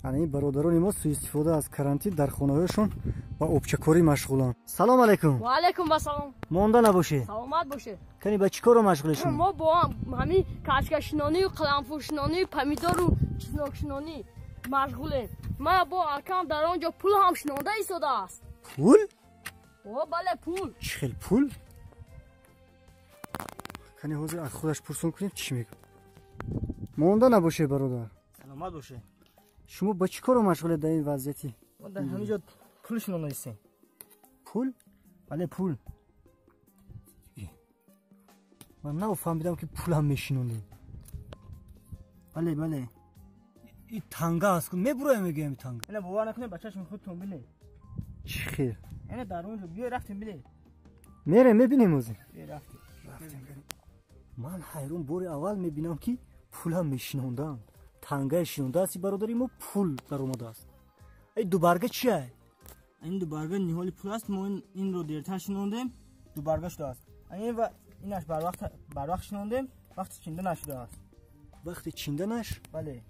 Ана ин бародарони мо суистифода аз карантин дар хонаҳояшон ба обчакорӣ машғуланд. Салом алайкум. Ва алайкум ассалом. Монда набошед. Саломат бошед. Кани ба чӣ коро машғулед шумо? Мо бо ҳамин кашкашинонию қаламфуршинонию помидору чеснокшинонӣ машғулем. Мана бо акам дар он ҷо пул ҳам шинонда истодааст. Пул? О, бале, пул. Чӣ хел пул? Кани ҳозир аз худаш пурсон кунем, чӣ мегӯ. Монда набошед, бародар. Саломат бошед. Шумо ба чӣ коро машғулед дар ин вазъияти? Мо дар ҳамин ҷо пул шинонаистем. Пул? Бале, пул. Ман нафаҳмидам, ки пулам мешинонем. Бале, бале. И танга аст, мебуроем, мегӯям, танга. Ина бовар накунед, ба чашми худтон бинед. Чӣ хел? Ина дар он ҷо биё, рафтем, бинед. Мерем, мебинем ҳозир. Биё, рафтем. Рафтем. Ман ҳайрон, бори аввал мебинам, ки пулам мешинонданд. Тангаи шинондааст бародари мо, пул даромадааст. Ай, дубарга чия? Ин дубарга ниҳоли пул аст. Мо инро дертар шинондем, дубарга шудааст. Ин ва инаш барвақт шинондем, вақти чинда нашудааст. Вақти чинданаш? Бале.